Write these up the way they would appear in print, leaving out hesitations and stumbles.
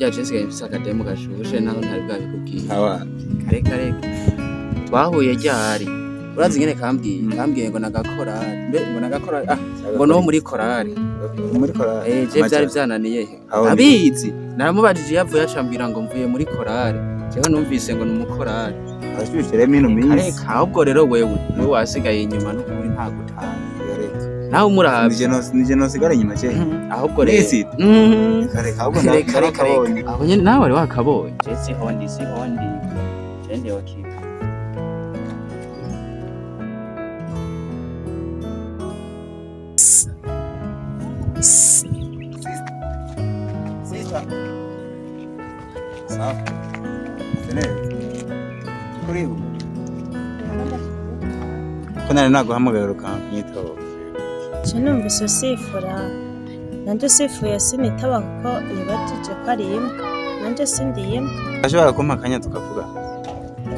Burya je nsigaye mfise akademu gashushe naho ntari bwabikubwiye. Hawa. Kare kare. Twahuye ryari? Urazi ingene kambwiye? Kambwiye ngo nagakorari. Mbe ngo nagakorari. Ah, ngo no muri korari. Muri korari. Eh, je vyari vyananiye he. Aho ni- Abizi. Naramubajije iyo avuye acambwira ngo mvuye muri korari. Jewe numvise ngo ni umukorari. Arashushe rero mino Kare minsi. ahubwo rero wewe wasigaye inyuma n'ukuri nta gutaha. Reka. Nawe umuravye. Nije nosigara inyuma je. Ahubwo rero. Nisi. Mhm. Reka reka ahubwo Reka reka ndakabonye. reka. Aho nyene nawe wari wakabonye. Je sihondi sihondi. Je ndi wakipa. Sister. Sawa. Seneza. Kuri ubu. Ko nari naguhamagara ukampitaba. Je numvise usifura nanje usifuye sinitaba kuko nibajije ko ari imbwa nanje sindi imbwa. Ashobora kumpa akanya tukavuga.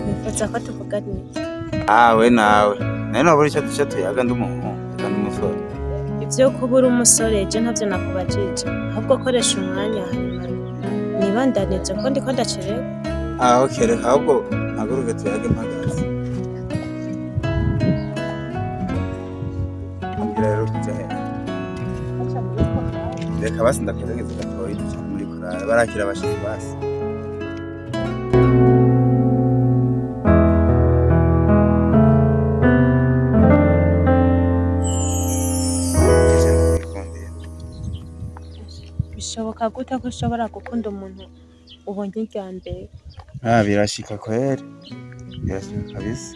Nifuza ko tuvugana iki? Ah, we nawe. Nari nabura icyo duce tuyaga ndi umuhungu, ndi umusore. Ivyo kuba uri umusore je ntavyo nakubajije, ahubwo koresha umwanya hanyuma nibandanije ko ndiko ndacerewe. Ah, okay, reka ahubwo mpaguruke tuyage mpagaze. Ambwira rero kuja he? Reka basi ndakuregeze gatoyi duca muri korali barakira abashitsi basi. Ije ndakwikundira. Bishoboka gute ko ushobora gukunda umuntu ubonye irya mbere? Ah, birashika kweri. Birashika kabisa.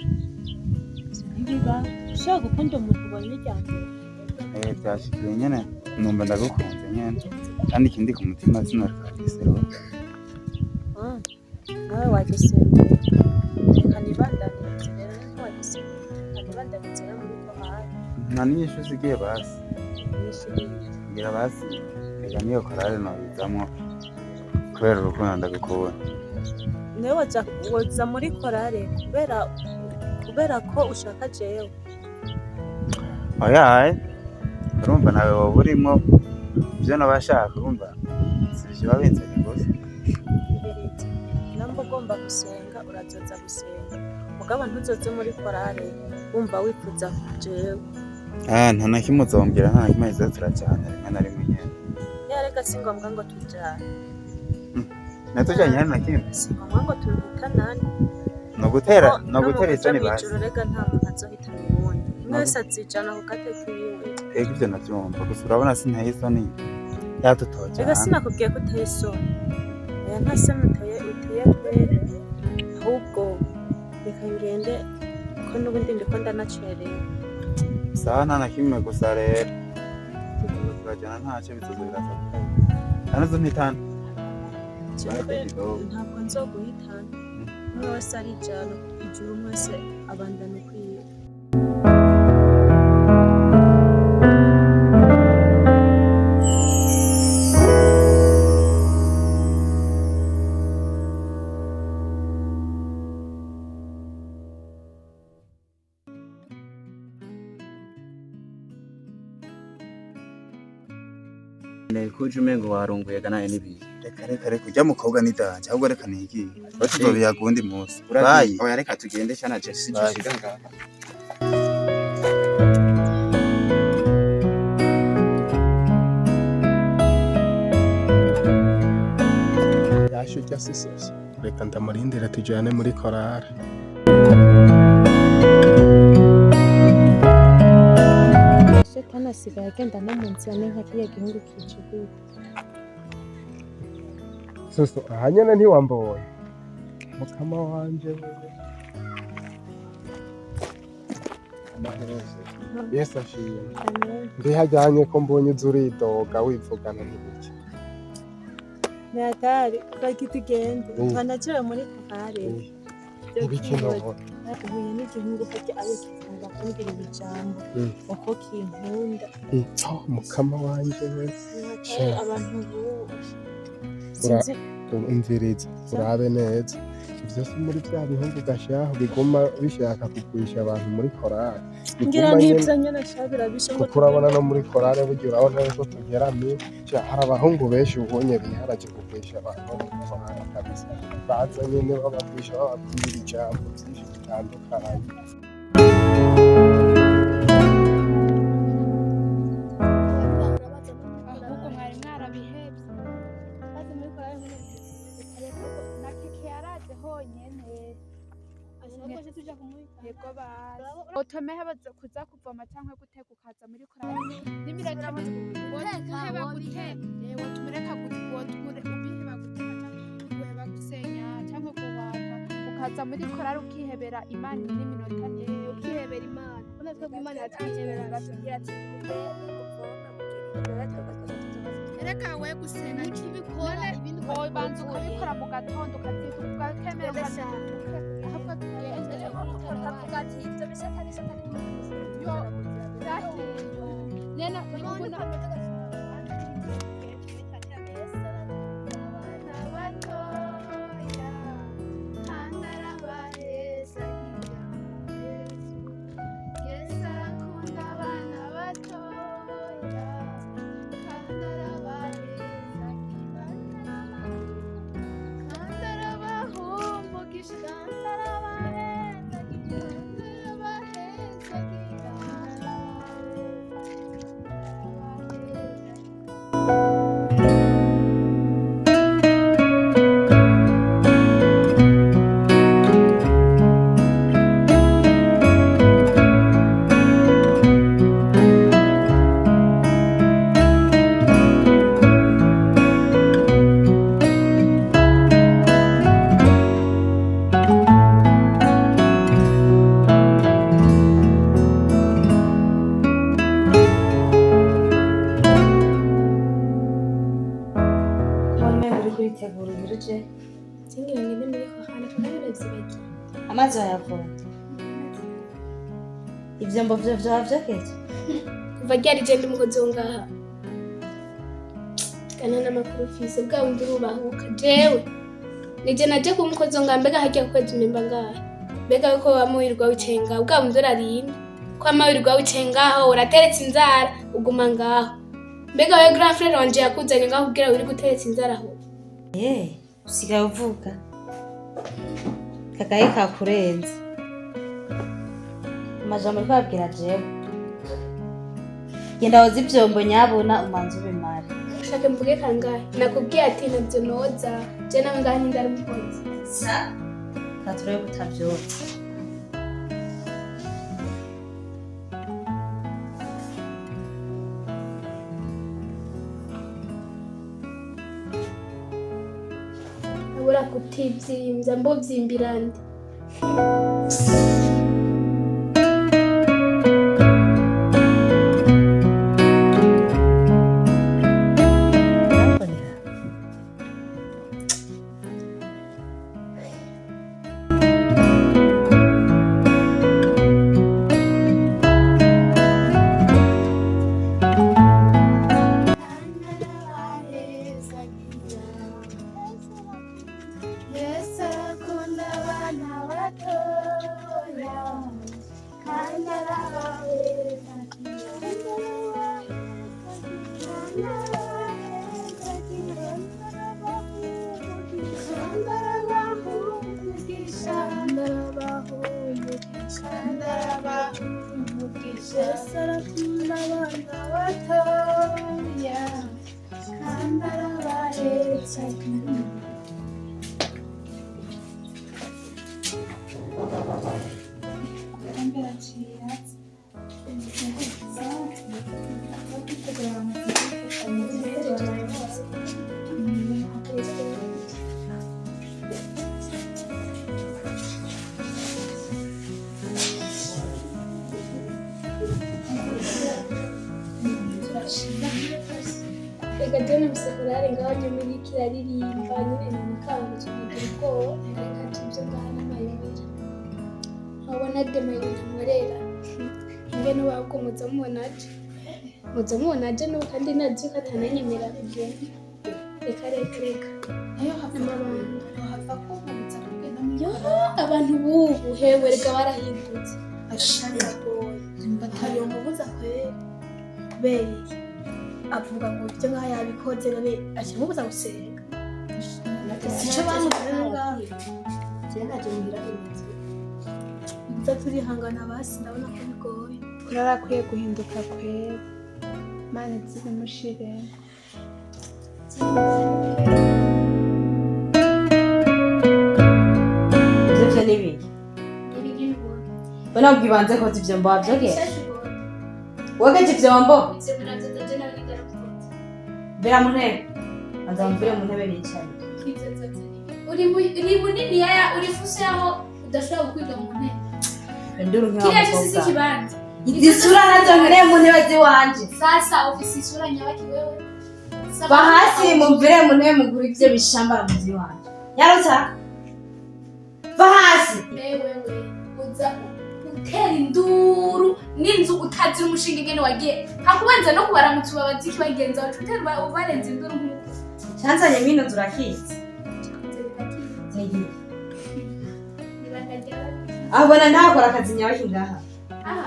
Ntibiba ushobora gukunda umuntu ubonye irya mbere. Eh, byashikiye nyene numva ndagukunze nyene kandi ikindi ku mutima sinoreka kugisero. Ah, nawe wagisimbuye, reka nibandanirize rero niko wagisimbuye, reka nibandanirize rero muri korali. Nta n'inyishu usigiye basi. Nishimiye. Ngira basi reka niyo korale nobizamwo kubera urukundo ndagukunda. Nawe woza muri korale kubera ko ushaka jewe? Oyaye, urumva nawe woba urimwo ivyo nabashaka, urumva sivyo binzanye gusa. Ibiriti namba ugomba gusenga urazoza gusenga, mugabo ntuzoze muri korale wumva wifuza jewe. Ah, nta na kimwe uzombwira, nta na kimwe tuza turajana rimwe na rimwe nyene. Yareka si ngombwa ngo tujane. Natujanye hari na kimwe. Si ngombwa ngo tuhitanane. Nogutera Ko no mu nogutera kuja isoni basi. mw'ijuru rega nta muntu azohitana uwundi, umwe wese azijana ku gate kiwe. Ego ivyo navyumva gusa urabona sinteye isoni yatutojana. Rega sinakubwiye ko uteye isoni, oya nta soni uteye kweri, ahubwo reka ngende ko n'ubundi ndiko ndanacerewe. Sawa, nta na kimwe gusa rero tuzoza turajana ntacyo bizoza biraza nta nuzompitana. Jewe ntabwo nzoguhitana, umwe wese arijana ijuru, umwe wese abandana ukwiwe. Kuje umengo warunguye ganaye n'ibintu. Reka reka reka ujya mukobwa ni danje, ahubwo reka nigiye aho tuzobiyaga uwundi munsi. Bayi. Oya reka tugende cyana je Bye. sije ngaha. Yashe ujya sisese, reka ndamurindire tujyane muri korale. Shetani asigaye agenda no mu nzira ni nka kiriya gihungu kijuguye. Soso aha nyene ntiwamboye mukama wanje wewe. Amaherezo Yesu ashimwe. Amen. Ndihajyanye ko mbonye uza uridoga wivugana n'ibiki? Natari reka tugende. Mm. Twanaciwe muri korale. N'ibiki nobona? Uhuye n'igihungu harya ariko kumbwira ijambo uko kinkunda. Oh, mukama wanje we. Natari Sha. abantu bubu sinzi. Umviriza urabe neza ivyo Ivyo si muri vya bihugu gashaho biguma bishaka kugwisha abantu muri korale. Ngira Biguma nyene n'ivyo nyene sha birabishe ngo kuko urabona no muri korale burya urabona yuko tugeramiwe. Sha hari abahungu benshi ubonye biharaje kugwisha abantu bo muri korale kabisa. Baza nyene babagwisha bababwira ijambo vyinshi bitandukanye. Ahubwo mwari mwarabihebye. Maze muri korali nyene bitareka ko Na keke yaraje honyene. ashaka ko tuja kumwita. Yego bazi. Otomehe baza kuza kuvoma canke guteka ukaza muri korali. N'iminota wotuheba guteka. Wotumureka woture ubiheba guteka canke guheba gusenya canke kubaka. Ukaza muri korali ukihebera Imana n'iminota niyo. Ukihebera Imana. Ubona twebwe Imana yatwihebera batubwira ati Erega we gusenga tubikora ibindi wobanza ukabikora mu gatondo ukavyuka ukemera ukavyuka ahubwo tugende. Yo, dahiye. Nena, ubona None umengo uriko uritegura ugira uje? Singira ngende muri korali kandi uravyibagiye. Amazi wayavoma? Ivyombo vyo vyoba vyokeje? Kuva ryari je ndi umukozi wo ngaha? Kana n'amakuru ufise bwa wundi urubahuka jewe. Nije naje kuba umukozi wo ngaha mbega harya kwezi umpemba ngaha. Mbega yuko wama wirirwa wicaye ngaho bwa wundi urarinda. Ko wama wirirwa wicaye ngaho urateretse inzara uguma ngaho. Mbega wewe grand frère wanje yakuzanye ngaho kugira wirirwe uteretse inzara aho. Eh, usigaye uvuga. Kagaye kakurenze. Amajambo uriko urabwira jewe. Genda woze ivyombo nyabuna umanze ubimare. Ushaka mvuge kangahe? Nakubwiye ati navyo noza. Je nawe ngaha ntindari umukozi. Sa? Katurebe ko utavyotsa. Abura kutivyimvya mbovyimbira nde? Urambonera? Yesu akunda abana batoya kandi arabaheza. Yesu arakunda abana batoya kandi arabaheza. Reka jene musekorare ngaho nyuma iriko iraririmba nyene nikangutse nkagira ubwoba reka tuvyo ngaha n'amayobera wabona demaye ntamurera ingene wabwo muza mubona aje muza mubona aje n'ubu kandi nazi ko atananyemera kugenda reka reka reka Nayo hava n'amabanga hava kumpubitsa kugenda muri Yo, abantu b'ubu hewe rega barahindutse. Ashaka batayomubuza kweri. Kubera iki? Avuga ngo ibyo ngaho yabikoze, none akimubuza gusenga? Sico bamuzanye ngaho. Jewe naje muhira bimeze. Tuza turihangana basi, ndabona ko bigoye. Kurara akwiye guhinduka kwera. Mana zibimushire. Ivyo vyo ni biki? We ntabwo ibanze koza ivyombo wavyogera? Wogeje ivyombo? Mvira mu ntebe. Banza mvire mu ntebe nicare. Uri munini yaya, uri fuso yaho udashobora kukwiga mu ntebe. Induru nk'iwa Kiriya cyose si mukobwa. ikibanza. Izi sura nazo nkeneye mu ntebe ziwanje. Sasa ufise isura nyabaki wewe? Va hasi mumvire mu ntebe mugure ivyo bishambara mu ziwanje. Nyarutsa. Va hasi. Wewe uza utera induru n'inzu utazira umushinga ingene wagiye hakubanza no kubaramutsa ubabaza ikibagenza wacu utera ubarenza induru nk'uko. Canzanye mino zurakizi. Nigiye. Abona ntakora akazi nyabaki ngaha. Aha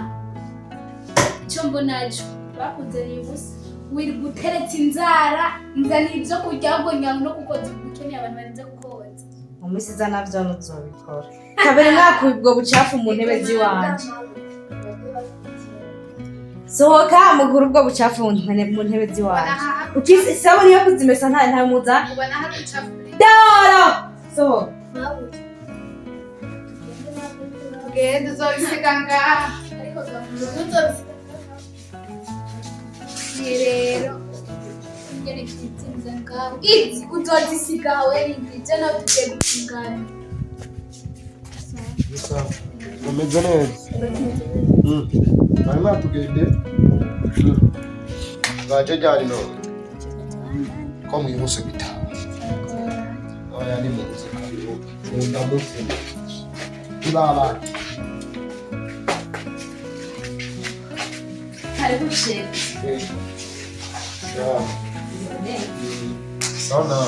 icyo mbonaco bakuzaniye ubusa, wirirwa uteretse inzara, nzanira ibyo kurya, ahubwo nyango no kukoza ukeneye abantu barenze kukoza. Mu minsi iza navyo ntuzobikora. Kabiri mwakuye ubwo bucafu mu ntebe ziwanje. Sohoka mugure ubwo bucafu mu ntebe ziwanje. Ukisi isabuni yo kuzimesa nta ntamuza. Ubona hari ubucafu. Doro! Sohoka. Tugende, uzobisiga ngaha. Ariko uzobisiga ni rero ingene kitinza ngaho izi uzozisiga we nibyo nawe tugiye gutunganya. Umeze neza. Bari mwatugende. Baje ryari none? Ko mwihuse gutaha? Oya, ni muze karibu. Mundamutse. Ibaba. Karibu chef. Ya. Sawa.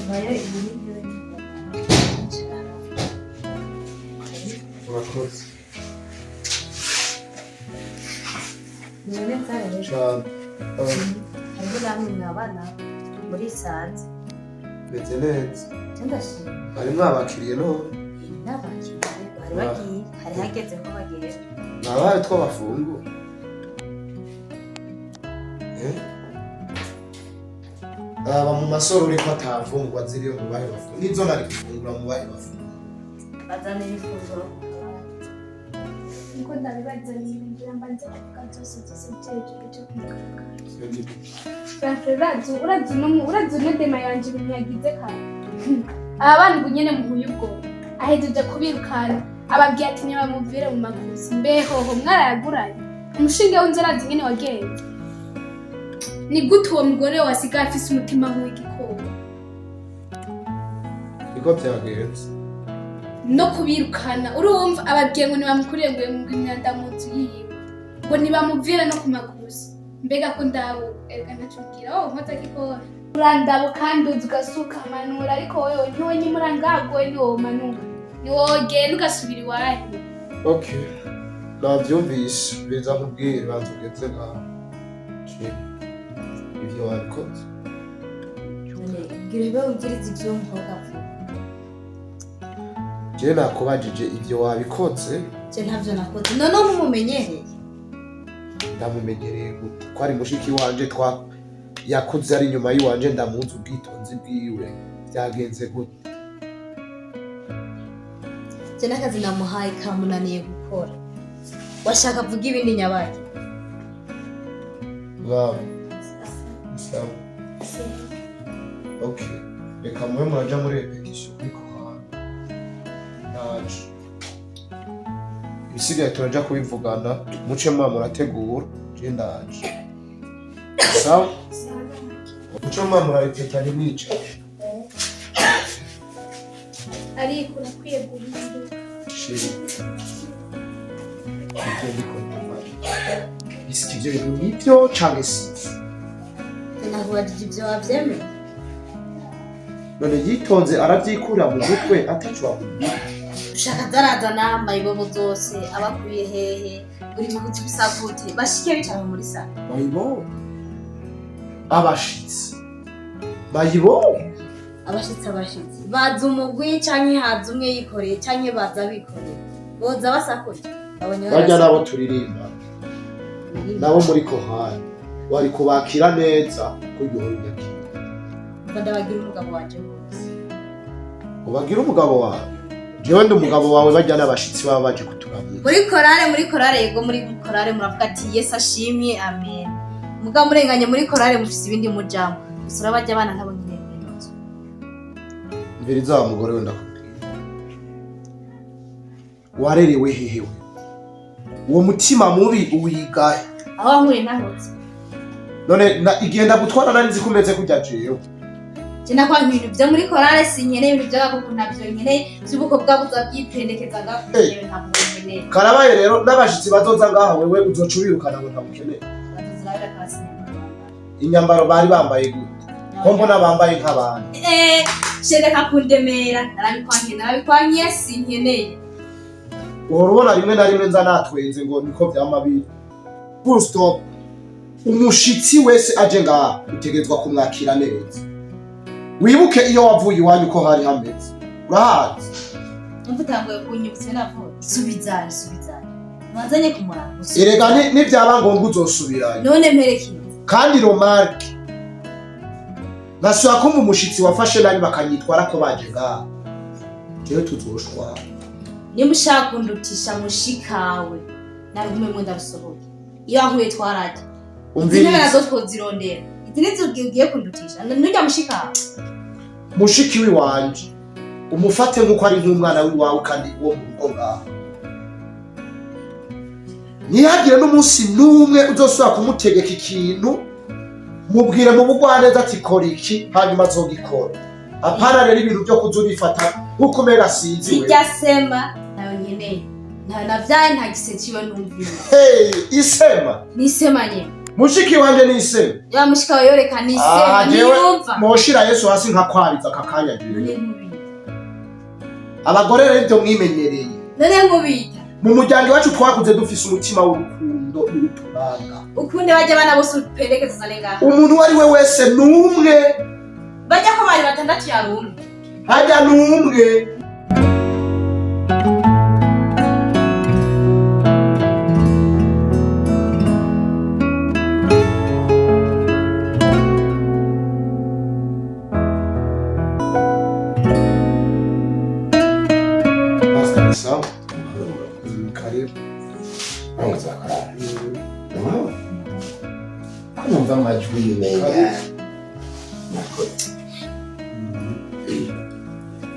Vayo iyi ni intebe. Urakoze. Ni neza rero. Cyane. Hariho namwe mwabana muri sanze. Meze neza. Je ndashima. Bari mwabakiriye none? N'abakiriye bari bagiye, hari hageze ko bagera. Nabaye twabafungura. Eh? Aba mu masorori ko atavungwa ziriyo mu bahe bafungura. Nizo nari gufungura mu bahe bafungura. Bazanira ifunguro. Niko ndabibazaniye, ngira mbanze kuvuga byose byose byerekeye cyo kumugaragara. Frank, urazi uno urazi uno dema yanje ibintu yagize kare. Aba bana ubu nyene muhuye ubwo ahejeje kubirukana, ababwiye ati ntibamuvire mu makusi. Mbehoho mwarayaguranye umushinge w'inzu, arazi ingene wagenze. Ni gute uwo mugore wasigaye afise umutima nk'uw'igikoko? Niko byagenze. No kubirukana, urumva ababwiye ngo ntibamukuriye ngo imyanda mu nzu yiwe, ngo ntibamuvire no ku makusi. Mbega ko ndabo erega ntaco mbwira wowe nkoza gikora urandabo kandi uzi ugasuka manura, ariko wewe ntiwonye murangagowe, ntiwomanuka, ntiwogenda ugasubira iwanyu. Okay. Navyumvise, biza nkubwire banza ugeze ngaho. Shit. Ivyo wabikoze. None bwira ube wumviriza ivyo umukobwa avuga. Je nakubajije ivyo wabikoze. Je ntavyo nakoze. None numumenyereye. Ndamumenyereye gute? Ko ari mushiki wanje, twa yakuze ari inyuma y'iwanje, ndamuzi ubwitonzi bwiwe. Byagenze gute? Je n'akazi namuhaye kamunaniye gukora. Washaka avuga ibindi nyabaki. Mwami. Sawa. Okay. Reka mube muraja muri répétition kuri korali. Naje. Ibisigaye turaja kubivugana, muce muba murategura, je ndaje. Sawa? Muce muba murarepeta ntimwicare. Ariko urakwiye guhinduka. Chérie. Ibyo ndiko ndumva. Isi ivyo bintu nibyo canke sivyo? Je nakubajije ivyo wavyemeye. None yitonze aravyikura mu mutwe ataco wamubwiye. Ushaka zarazana mayibobo zose abakuye hehe uri mu kuti bisagute bashike bicara muri sala. Mayibobo abashitsi mayibobo Abashitsi baza umugwi canke haza umwe yikoreye canke baza bikoreye boza basakuje abonye barya nabo turirimba nabo muri kohari wari kubakira neza kuryohora unyakira. Umva ndabagira umugabo wanje bose. Ubagira umugabo wawe? Jewe ndi umugabo wawe, barya n'abashitsi baba baje kuturamutsa. Muri korale yego, muri korale muravuga ati Yesu ashimye amen. Mugabo murenganye muri korale mufise ibindi mujambo. Gusa urabajya abana ntabo nyine mwinozo. Mviriza wa mugore we ndakubwira. Warerewe hehe we? Uwo mutima mubi uwigahe? Aho wankuye nahotse. None igihe ndagutwara nari nzi ko umeze kurya jewe. Je nakwanka ibintu vyo muri korale sinkeneye ibintu vy'agakuku ntavyo nkeneye vy'ubukwe bwabuza bwipendekeza ngaho jewe ntabwo nkeneye. Karabaye rero n'abashitsi bazoza ngaha wewe uzoca ubirukana ngo ntabukeneye. Batuzirabira kasi inyambaro. Inyambaro bari bambaye gute? Ko mbona bambaye nk'abandi. Shereka kundemera narabikwankiye sinkeneye. Uhora ubona rimwe na rimwe nza natwenze ngo niko vyama biri. Full stop. Umushitsi wese aje ngaha utegerezwa kumwakira neza. Wibuke iyo wavuye iwanyu ko hari hameze. Urahazi? Umva utanguye kunyibutsa navuye. Subizanye. Wazanye ku murango. Erega nivyaba ngombwa uzosubirayo. None mperekeye. Kandi remarque. Nasubira kumva umushitsi wafashe nabi bakanyitwara ko baje ngaha. Jewe tuzoshwana. Nimba ushaka kundutisha mushikawe narugume mwe ndarusohoke. Iyo wankuye twarajya. Umviriza. Izi nazo twozirondera. Izi nizo ugiye kundutisha. Nujya mushikawe. Mushiki wiwanje umufate nk'uko ari nk'umwana w'iwawe kandi wo mu rugo ngaho. Ntihagire n'umunsi n'umwe uzosubira kumutegeka ikintu, mubwire mu bugwaneza ati kora iki hanyuma azogikora. Apana rero ibintu byo kuza urifata nk'uko umenga sinzi we. Irya sema nayo nkeneye. Ntayo navyaye nta gise ciwe numvira. Hey, isema. Ni isema nyene. Mushiki wanje ni isema. Ya mushika wawe yoreka ni isema niyumva. Moshira Yesu hasi nkakwariza akakanya jewe. Abagore rero ibyo mwimenyereye. None nkubita. Mu muryango wacu twakuze dufise umutima w'urukundo n'uturanga. Ukunde bajya abana bose upendekeza uzane ngaha. Umuntu uwo ari we wese n'umwe. Bajya ko bari batandatu yari umwe. Hajya n'umwe. Pastor sawa. Karibu. Numva amajwi umenga.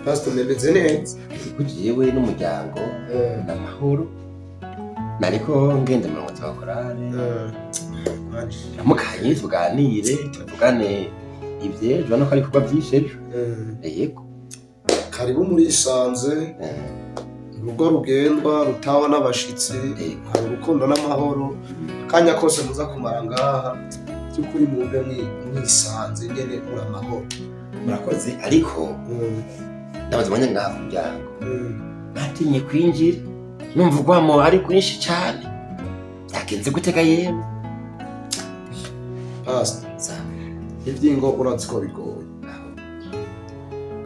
Pastor meze neza. Jewe n'umuryango n'amahoro. Nariko ngenda mu nzu bakorare. Namukanye tuganire, tuvugane ivyejo no kari kuba vyinshi ejo. Yego. Karibu muri Isanze. Urugo rugendwa rutawa n'abashitsi, hari urukundo n'amahoro. Akanya kose muza kumara ngaha by'ukuri mwumve mwisanze nyene muri amahoro. Murakoze ariko ndabaza umwanya ngaha ku muryango. Natinye kwinjira numva urwamo ari rwinshi cyane. Byagenze gutega yewe. Pastor, ivyingo urazi ko bigoye.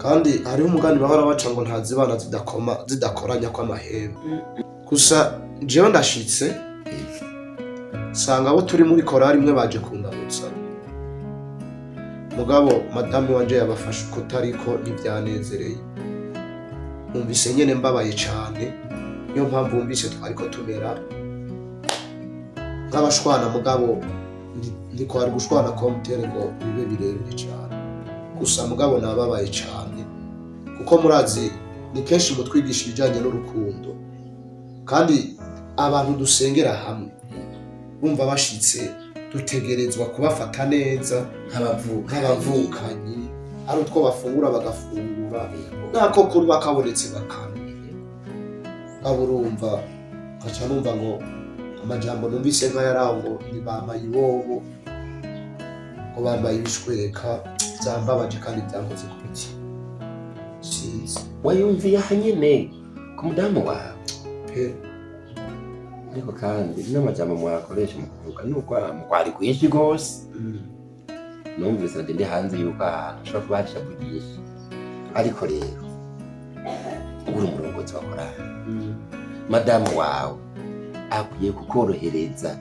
Kandi hariho umugani bahora baca ngo ntazibana zidakoma zidakoranya kw'amahembe. Gusa jewe ndashitse sanga abo turi muri korali imwe baje kundamutsa. Mugabo madame wanje yabafashe uko tariko ntibyanezereye. Numvise nyene mbabaye cane, niyo mpamvu wumvise twariko tumera nk'abashwana, mugabo ntikwari gushwana komtere ngo bibe birebire cane. Gusa mugabo nababaye cane kuko murazi ni kenshi mutwigisha ibijanye n'urukundo, kandi abantu dusengera hamwe bumva bashitse dutegerezwa kubafata neza nk'abavukanyi, ari utwo bafungura bagafungura, nako kuri bakabonetse bakanywa. Urumva nkaca numva ngo amajambo numvise nk'ayaraho ngo ni bambaye ibobo, ngo bambaye ibishweka, byambabaje kandi byankoze ku mutima. Wayumviye aha nyene ku mudamu wawe. Ariko kandi n'amajambo mwakoresha mu kuvuga ni urwamo rwari rwinshi rwose. Numvise nanje ndi hanze yuko ahantu hashobora kuba hari ishavu ryinshi. Ariko rero uri umurongozi wa korali, madamu wawe akwiye kukorohereza,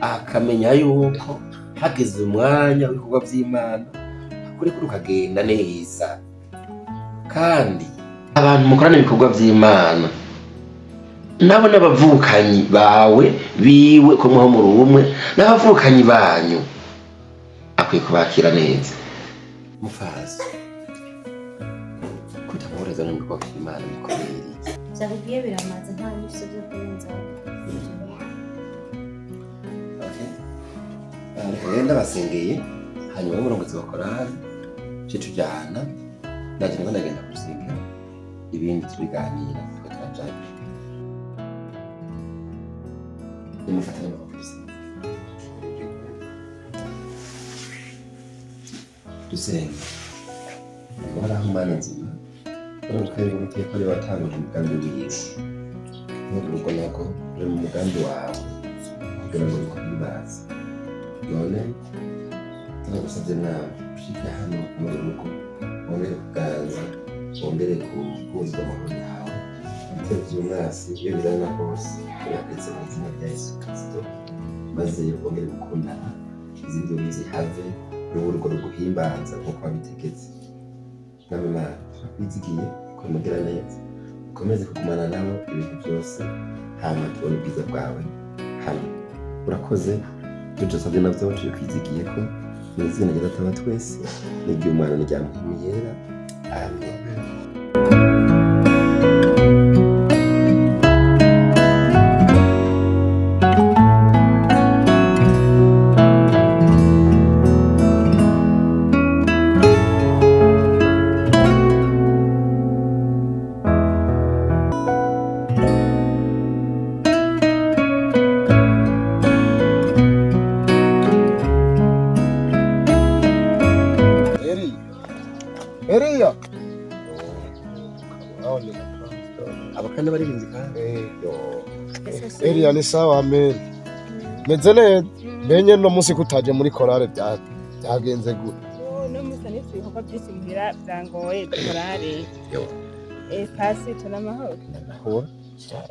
akamenya yuko hageze umwanya w'ibikorwa vy'Imana akurekura ukagenda neza. Kandi abantu mukorana ibikorwa vy'Imana nabo n'abavukanyi bawe biwe ko mwaho muri umwe n'abavukanyi banyu akwiye kubakira neza. Mufazi kutamworeza no bikorwa vy'Imana bikorera iki? Vyakubwiye biramaze, nta n'ivyo vyo kurenzaho. Rero ndabasengeye, hanyuma y'umurongozi wa korali ce tujana, ndaje niko ndagenda gusenga, ibindi tubiganira tuko turajana. Nimufatane amaboko dusenge. Dusenge. Uhoraho Mana nzima, urabona ko Uwiteka ariwe watanguje umugambi wiwe, n'urugo narwo ruri mu mugambi wawe kugira ngo rukuhimbaze. None turagusabye nawe ushike hano muri rugo, wongere kuganza, wongere kuguza amahoro yawe. Ibitero vy'umwasi iyo bizana kose birahagaritse mu izina rya Yesu Kristo, maze wongere gukundana, izindi zihave, n'urugo ruguhimbaza nk'uko wabitegetse. Mwami Mana, turakwizigiye ko mugira neza, ukomeze kugumana nabo ibintu byose, hama tubone ubwiza bwawe hano. Urakoze. Ibyo dusabye navyo tubikwizigiye ko mu izina rya Data wa twese n'iry'Umwana n'irya Mpwemu Yera. Amen. Eri. Eriya. Abo kandi baririnzi kandi. Eriya ni sawa, amen. Meze neza. Benye no munsi kutaje muri korale byagenze gute? Uno munsi nifite ibikorwa byinshi muhira byangoye korale. Pasi tunamahoro.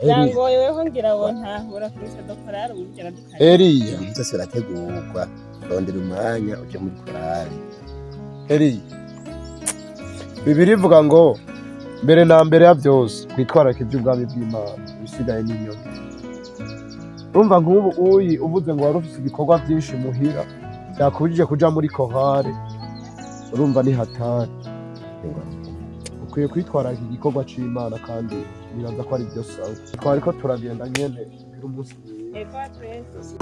Byangoye weho ngira ngo ntahura kuri do korale uburyo nadukanye. Eriya. Ibintu byose birategurwa, rondera umwanya uje muri korale. Eriya. Bibiri ivuga ngo mbere na mbere ya byose kwitwararika iby'ubwami bw'Imana, ibisigaye ni inyongera. Urumva nk'ubu uyi uvuze ngo wari ufise ibikorwa byinshi muhira byakubujije kuja muri korale, urumva ni hatari. Ukwiye kwitwararika igikorwa c'Imana kandi nibaza ko ari byo sawa. Twariko turagenda nyene kugira umunsi mwiza. Ego twese.